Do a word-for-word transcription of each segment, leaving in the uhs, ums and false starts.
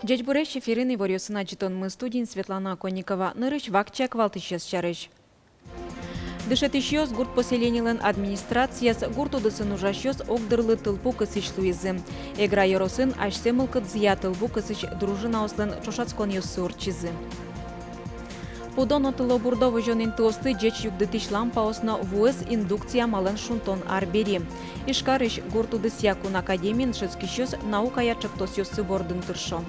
Ӟечбуресь! Эфирын иворъёсын адӟытонмы, студиын Светлана Оконникова. Нырысь вакчияк валтӥсез сярысь. Дышетӥсьёс, гурт поселенилэн администрацияз, гурт удысын ужасьёс огдырлы тылпу кысӥсь луизы. Эгра ёросын асьсэ мылкыдзыя тылпу кысӥсь дружинаослэн ӵошатсконъёссы ортчизы. Пудо но тылобурдо возён интыосты ӟеч югдытӥсь лампаос но вуэз индукция амалэн шунтон арбери. Ижкарысь гурт удысъя кун академиын дышетскисьёс наукая ӵектосъёссы бордын тыршо.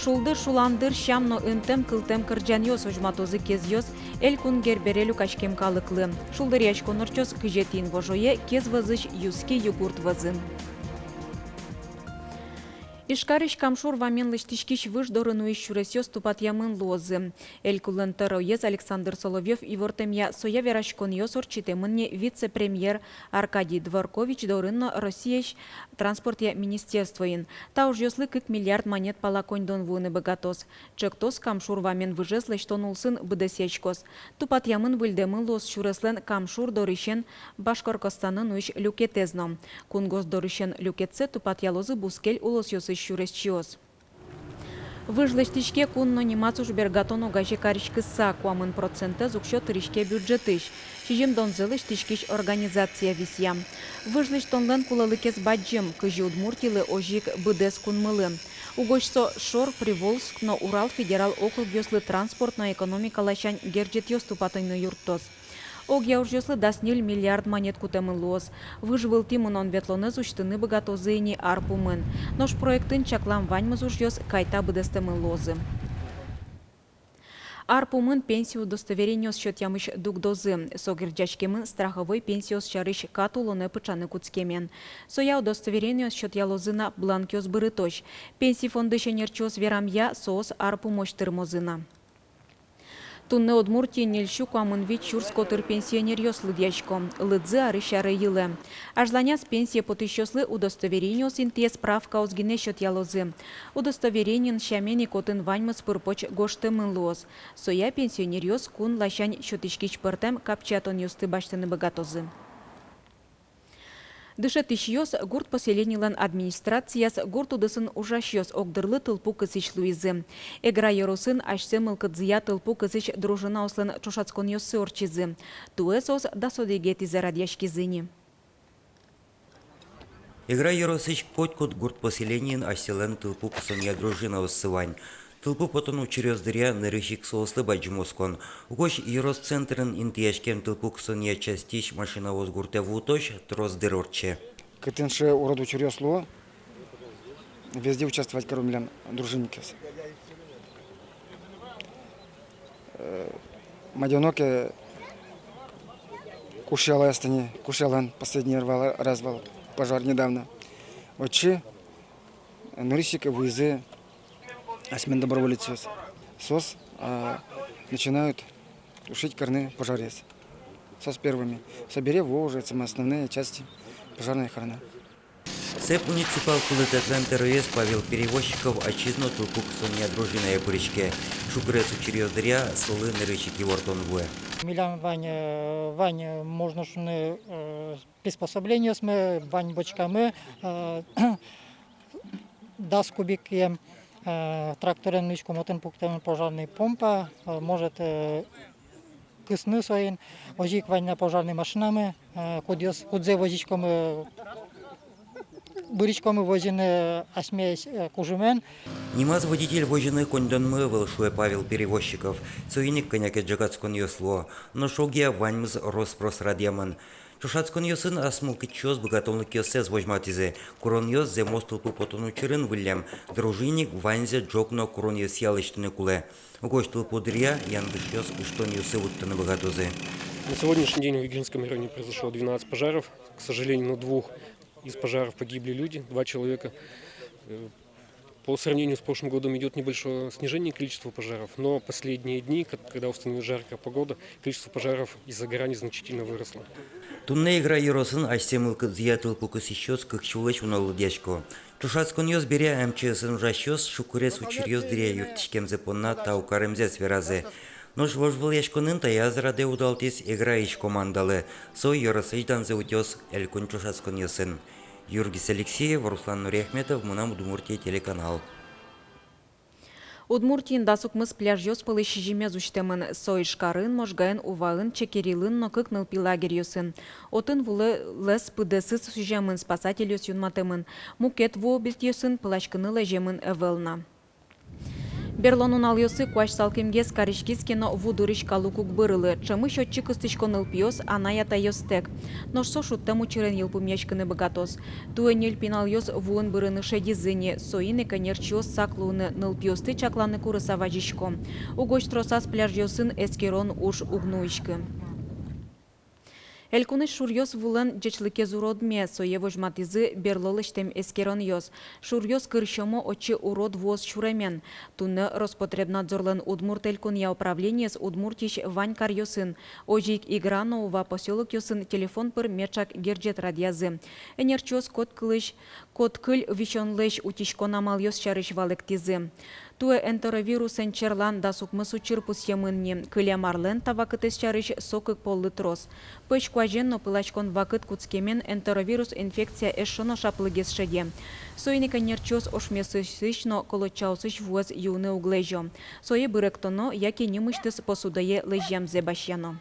Шулдыр, шуландыр, сям но ымтэм-кылтэм кырӟанъёс возьматозы кезъёс элькун Гербере люкаськем калыклы. Шулдыръяськон ортчоз кызетӥ инвожое кез вӧзысь Юски югурт вӧзын. Ижкарысь Кам шур вамен лэсьтӥськись выж доры нуись сюресъёс тупатъямын луозы. Элькунлэн тӧроез Александр Соловьёв ивортэмъя, соя вераськонъёс ортчытэмын ни вице-премьер Аркадий Дворкович дорын но Россиысь транспортъя министерствоын. Та ужъёслы кык миллиард манет пала коньдон вуыны быгатоз. Ӵектос Кам шур вамен выжез лэсьтон улсын быдэсъяськоз. Тупатъямын-выльдэмын луоз сюреслэн Кам шур дорысен Башкортостанэ нуись люкетэз но. Кунгож дорысен люкетсэ тупатъялозы бускель улосъёсысь сюресчиос. Выж лэсьтӥське кун но нимаз ужбергатон огазе кариськыса. Куамын процентэз уксё тыриське бюджетысь, сизьымдонзэ лэсьтӥськись организация висъя. Выж лэсьтонлэн кулэлыкез бадӟым, кызьы Удмуртилы, озьы ик быдэс кунмылы. Угось со Шор, Приволжск но Урал федерал округъёслы транспорт но экономика ласянь герӟетъёс тупатыны юрттоз. Огъя ужъёслы дас ньыль миллиард манет кутэмын луоз. Выж вылтӥ мынон-ветлонэз усьтыны быгатозы ини ар пумын. Нош проектын чаклам ваньмыз ужъёс кайта быдэстэмын луозы. Ар пумын пенсия удостоверениос сётъямысь дугдозы. Со герӟаськемын страховой пенсиос сярысь кат улонэ пыӵаны кутскемен. Соя удостоверениос сётъялозы на бланкъёс бырытозь. Пенси фондысь ӧнерчиос верамъя, соос ар пумозь тырмозы на. Туннэ Удмуртиын ньыль сю куамын вить сюрс котыр пенсионеръёс лыдъясько. Лыдзы арысь аре йылэ. Азьланяз пенсие потӥсьёслы удостоверениос интые справкаос гинэ сётъялозы. Удостоверениын сямен ик отын ваньмыз пыр-поч гожтэмын луоз. Соя пенсионеръёс кун ласянь сётӥськись пӧртэм капчиятонъёсты басьтыны быгатозы. Дышетӥсьёс, гурт поселенилэн администрацияз, гурт удысын ужасьёс огдырлы тылпу кысӥсь луизы. Эгра ёросын асьсэ мылкыдзыя тылпу кысӥсь дружинаослэн ӵошатсконъёссы ортчизы. Туэ соос дас одӥгетӥзэ радъяськизы ни. Эгра ёросысь котькуд гурт поселениын асьсэлэн тылпу кысонъя дружинаоссы вань. Тылпу потон учыръёс дыръя нырысь ик соослы бадӟым оскон. Угось ёрос центрын интыяськем тылпу кысонъя частьысь машинаос гуртэ вуытозь трос дыр ортче. Кытын сыӵе урод учыръёс луо, везде участвовать каро милям дружинникъёс. Э, мадёно ке, Кушъялаяз тани, Кушъялан последний вал, раз вал пожар недавно. Отчы нырысь ик вуизы асьмелэн доброволецъёс. Соос, а, начинают тушить, карыны пожарез. Соос первыми. Собере вуо уже самые основные части, пожарная охрана. Сэп муниципал кылдытэтлэн тӧроез Павел Перевозчиков ачиз но тылпу кысонъя дружинае пыриське. Шукрес учыръёс дыръя солы нырысь ик ивортон вуэ. Милям вань, э, вань, э, можно шуыны, э, приспособлениосмы, вань бочкамы, э, дас кубикъем, э, тракторен нуиськом, отын пуктэмын пожарный помпа, э, может, э, кысыны соин, озьы ик вань на пожарный машинамы, э, кудъёс, кудзэ возиськомы, э, быриськомы возьыны, э, асьме, э, кужымен. Нимаз водитель возьыны коньдонмы ӧвӧл, шуэ Павел Перевозчиков. Соин ик кӧня ке ӝегатсконъёс луо. Нош огъя ваньмыз рос-прос радъямын. Ӵошатсконъёсын ас мылкыдчиос быгатонлыкъёссэс возьматӥзы. Куронъёс зэмос тылпу потон учырын выллем. Дружинник ваньзэ ӝог но куронъёсъя лэсьтыны кулэ. Угось тылпу дыръя янгышъёс ыштонъёсы вуттыны быгатозы. На сегодняшний день в Югинском районе произошло двенадцать пожаров. К сожалению, на двух из пожаров погибли люди, два человека. Э, по сравнению с прошлым годом идёт небольшое снижение количества пожаров, но последние дни, ко-, когда установилась жаркая погода, количество пожаров из-за грани значительно выросло. Туннэ Эгра ёросын асьсэ мылкыдзыя тылпу кысӥсьёс кык сюлэсь уно лыдъясько. Ӵошатсконъёс бере МЧС-ын ужасьёс шукрес учыръёс дыръя юрттӥськемзы понна тау каремзэс веразы. Нош вожвылъяськонын таяз радэ удалтӥз Эграысь командалы. Со ёросысь данзэ утёз элькун ӵошатсконъёсын. Юргис Алексеев, Руслан Нуриахметов, «Мынам Удмуртие» телеканал. Удмуртиын дас укмыс пляжъёс пӧлысь сизьымез усьтэмын. Со Ижкарын, Можгаын, Уваын, Чекерилын но кык нылпи лагерьёсын. Отын вулэс пыдэсыз сузямын, спасательёс юнматэмын. Мукет вуо бельтъёсын пыласькыны лэземын ӧвӧл на. Берло нуналъёсы куазь салкемгес кариськиз ке но, ву дурысь калык уг бырылы. Ӵемысь отчы кыстӥсько нылпиос, анай-атайёстэк. Нош со шудтэм учырен йылпумъяськыны быгатоз. Туэ ньыль пиналъёс вуын бырыны шедизы ни, соин ик ӧнерчиос сак луыны, нылпиосты чакланы курыса вазисько. Угось тросаз пляжъёсын эскерон уж уг нуиськы. Элькунысь шуръёс вулэн ӟечлыкез уродме, сое возьматӥзы берло лэсьтэм эскеронъёс. Шуръёс кырсёмо, отчы урод вуос сюремен. Туннэ Роспотребнадзорлэн Удмурт Элькунъя управлениез Удмуртиысь вань каръёсын, озьы ик Игра но Ува посёлокъёсын телефон пыр меӵак герӟет радъязы. Ӧнерчиос кот кылысь, кот кыль висёнлэсь утиськон амалъёс сярысь валэктӥзы. Туэ энтеровирусэн черлан дас укмыс учыр пусъемын ни. Кылем арлэн та вакытэз сярысь со кык поллы трос. Пӧсь куазен но пыласькон вакыт кутскемен энтеровирус инфекция эшшо но шаплыгес шеде. Соин ик ӧнерчиос ошмесысьтызь но колодчаосысь вуэз юыны уг лэзё. Сое быректоно яке нимысьтыз посудае лэзьямзэ басьяно.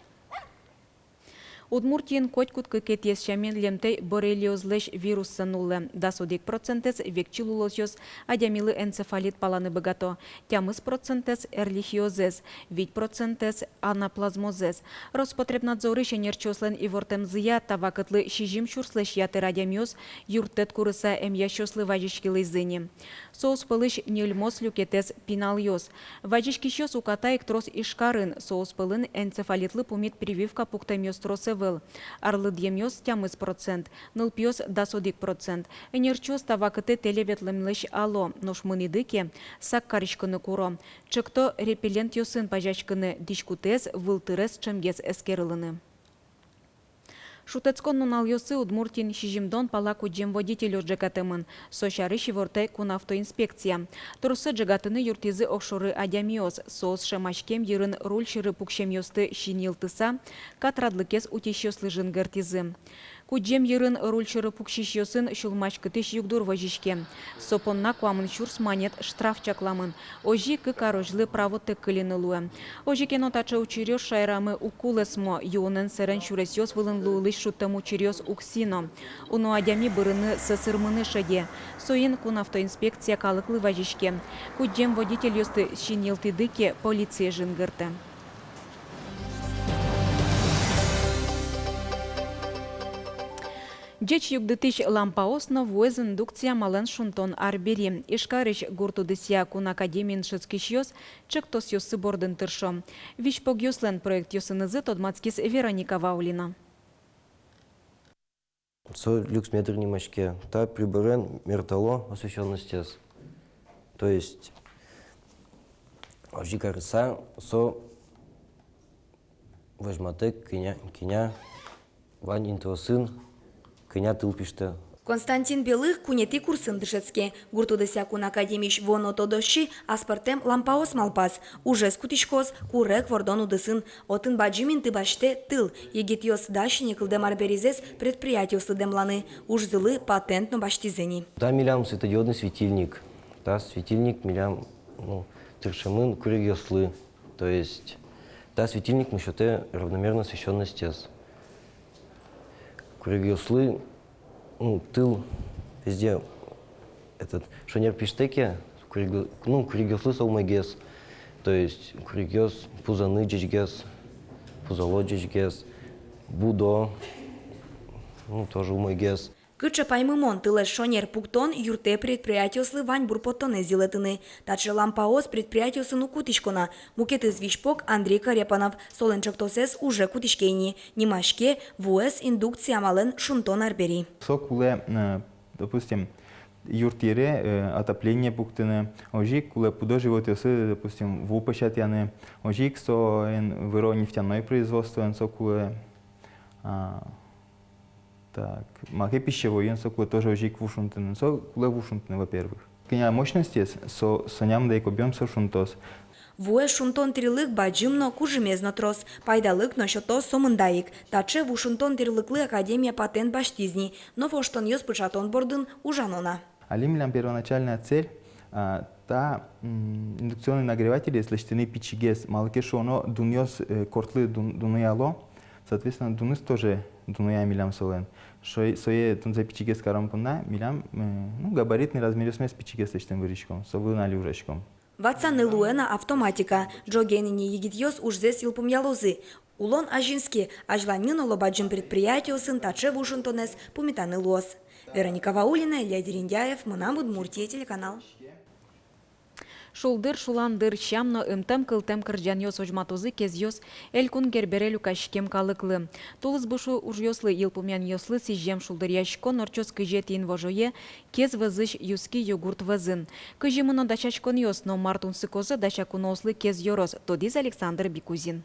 Удмуртиын котькуд кыкетӥез сямен лемтэй боррелиозлэсь вируссэ нуллэ. Дас одӥг процентэз векчи лулосъёс адямилы энцефалит паланы быгато, тямыс процентэз эрлихиозэз, вить процентэз анаплазмозэс. Роспотребнадзорысь ӧнерчиослэн ивортэмзыя, та вакытлы сизьым сюрслэсь ятыр адямиос юрттэт курыса эмъясьёслы вазиськылӥзы ни. Соос пӧлысь ньыльмос люкетэз пиналъёс. Вазиськисьёс уката ик трос Ижкарын, соос пӧлын энцефалитлы пумит прививка пуктэмъёс трос ӧвӧл. Арлыдъемъёс тямыс процент, нылпиос дас одӥг процент. Ӧнерчиос та вакытэ тэле ветлэмлэсь ало, нош мынӥды ке, сак кариськыны куро. Чекто репеллентъёсын пазяськыны, дӥськутэз, вылтырез ӵемгес эскерылыны. Шутэтскон нуналъёсы Удмуртиын сизьымдон пала кудӟем водитель ӝегатэмын. Со сярысь ивортэ кун автоинспекция. Троссэ ӝегатыны юрттӥзы огшоры адямиос. Соос шӧмаськем йырын руль сьӧры пуксемъёсты синйылтыса, катрадлыкез утисьёслы жингыртӥзы. Кудӟем йырын руль сьӧры пуксисьёсын сюлмаськытӥсь югдур возиське. Со понна куамын сюрс манет штраф чакламын. Озьы ик кык арозьлы правотэк кылины луэ. Озьы ке но, таӵе учыръёс шаерамы уг кулэсмо, юонэн сэрен сюресъёс вылын луылӥсь шуттэм учыръёс уг сино. Уно адями бырыны сӧсырмыны шеде. Соин кун автоинспекция калыклы вазиське: кудӟем водительёсты синйылтӥды ке, полицие жингыртэ. Ӟеч югдытӥсь лампаос но вуэз индукция амалэн шунтон арбери. Ижкарысь гурт удысъя кун академиын дышетскисьёс ӵектосъёссы бордын тыршо. Визьпогъёслэн проектъёсынызы тодматскиз Вероника Ваулина. Со люксметр нимаське. Та приборен мертало освещённостез. То есть, озьы карыса, со возьматэ кӧня, кӧня вань интыосын, кӧня тыл пиштэ. Константин Белых куинетӥ курсын дышетске. Гурт удысъя кун академиысь вуоно тодосчи аспӧртэм лампаос малпаз. Ужез кутӥськоз курег вордон удысын. Отын бадӟым инты басьтэ тыл. Егитъёс дась ини кылдэм арберизэс предприятиослы дэмланы. Ужзылы патент но басьтӥзы ини. Та милям светодиодный светильник. Та светильник милям, ну, тыршемын курегъёслы. То есть та светильник, ну, сётэ равномерно освещённостез. Курегъёслы, ну, тыл везде, этот, шонер пиштэ ке, курегъё-, ну, курегъёслы со умойгес. То есть курегъёс пузаны ӟечгес, пузало ӟечгес, будо, ну, тоже умойгес. Кыӵе паймымон тылэз шонер пуктон юрттэ предприятиослы ваньбур поттонэз йылэтыны. Таӵе лампаос предприятиосын уг кутӥсько на. Мукетыз визьпог Андрей Корепанов. Солэн ӵектосэз уже кутӥське ини. Нимаське «Вуэз индукция амалэн шунтон арбери». Со кулэ, э, допустим, юрт йыре, э, отопление пуктыны, озьы ик кулэ пудо животъёсы, допустим, ву пӧсятъяны, озьы ик со, эн, выро нефтяной производствоын со кулэ, а, так, маке пищевойын со кулэ тоже озьы ик ву шунтыны. Со кулэ ву шунтыны, во-первых. Кӧня мощностез, со, со ням да ик объём со шунтоз. Вуэз шунтон тӥрлык бадӟым но, кужымез но трос, пайдалык но сётоз сомында ик. Таӵе ву шунтон тӥрлыклы академия патент басьтӥз ни, но воштонъёс пыӵатон бордын ужано на. Али милям первоначальная цель, А та, м, индукционный нагревателез лэсьтыны пичигес, малы ке шуоно дунъёс, э, кортлы дун-, дунъяло, соответственно, дуныз тоже дунъя милям солэн. Шо-, сое дунзэ пичигес карон понна милям, э, ну, габаритный размеръёсмес пичигес лэсьтыны выриськом, со вылын али ужаськом. Ватсаны луэ на автоматика. Ӝоген ини егитъёс ужзэс йылпумъялозы. Улон азинске, азьланьын оло бадӟым предприятиосын таӵе вуж интыез пумитаны луоз. Вероника Ваулина, Илья Дерендяев, «Мынам Удмуртие» телеканал. Шулдыр, шуландыр, сям но ымтэм-кылтэм кырӟанъёс возьматозы Кезъёс элькун Гербере люкаськем калыклы. Тулыс буш ужъёслы, йылпумъянъёслы сӥзем шулдыръяськон ортчоз кызетӥ инвожое Кез вӧзысь Юски югурт вӧзын. Кызьы мыно дасяськонъёс но мар тунсыкозы дася куноослы Кез ёрос, тодӥз Александр Бикузин.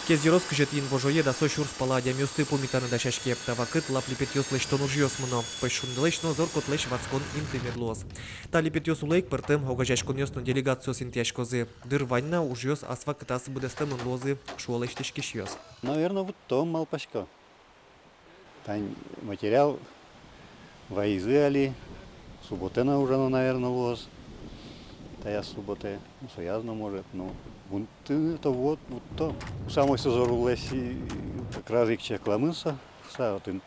Кез ёрос кызетӥ инвожое дасо сюрс пала адямиосты пумитаны дасяське. Та вакыт лап липетъёс лэсьтон ужъёс мыно. Пӧсь шундылэсь но зор котлэсь ватскон инты мед луоз. Та липетъёс улэ ик пӧртэм огазеяськонъёс но делегациос интыяськозы. Дыр вань на, ужъёс ас вакытаз быдэстэмын луозы, шуо лэсьтӥськисьёс. Наверно, вуттом, малпасько. Тань материал вайизы али, субботэ но ужано, наверно, луоз. Таяз субботэ, ну, сояз но, может, ну, вунтыны-то вот, вот то. Самой со зор улэсь и как раз ик чакламын со, со отын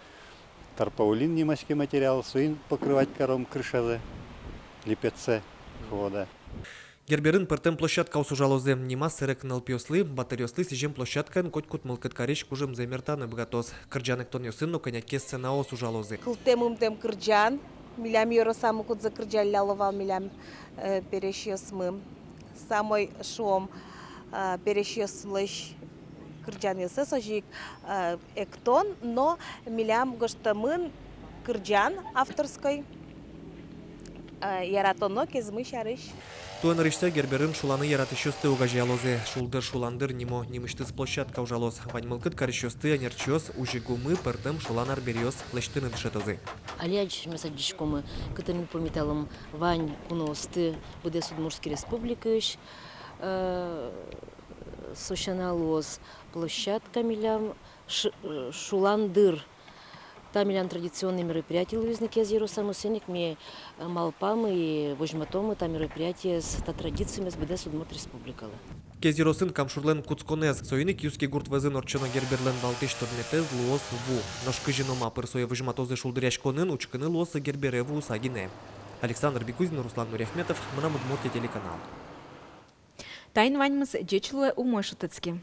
тарпаулин нимаське материал, соин покрывать каром крышазэ, липетсэ, шуо, да. Герберын пӧртэм площадкаос ужалозы. Нимаз сэре ик нылпиослы, батыръёслы сӥзем площадкаын котькуд мылкыд карись кужымзэ мертаны быгатоз. Кырӟан-эктонъёсын но кӧня ке сценаос ужалозы. Кылтэм-ымтэм кырӟан, милям ёросамы кудзэ кырӟалляло вал милям, э, пересьёсмы. Самой, шуом, э, пересьёслэсь кырӟанъёссэс озьы ик, э, эктон, но милям гожтэмын кырӟан авторской, э, яратоно Кезмы сярысь. Туэ нырысьсэ Герберын шуланы яратӥсьёсты огазеялозы. «Шулдыр, шуландыр» нимо нимысьтыз площадка ужалоз. Вань мылкыд карисьёсты ӧнерчиос ужъюгумы пӧртэм шулан арбериос лэсьтыны дышетозы. Али адӟемез адӟиськомы, кытын ми пумиталом вань куноосты быдэс Удмуртской Республикаысь, э, со сяна луоз площадка милям ш-, э, «Шуландыр». Та милям традиционный мероприятие луиз ни Кез ёросамы, соин ик ми, э, малпамы и возьматомы та мероприятиез, та традицимес быдэс Удмурт Республикалы. Кез ёросын Кам шурлэн кутсконэз, соин ик Юски гурт вӧзын ортчоно Герберлэн валтӥсь тодметэз луоз ву. Нош кызьы но ма пыр сое возьматозы шулдыръяськонын, учкыны луоз Гербере вуыса гинэ. Александр Бикузин, Руслан Нуриахметов, «Мынам Удмуртие» телеканал. Таин ваньмыз. Ӟеч луэ, умой шутэтски.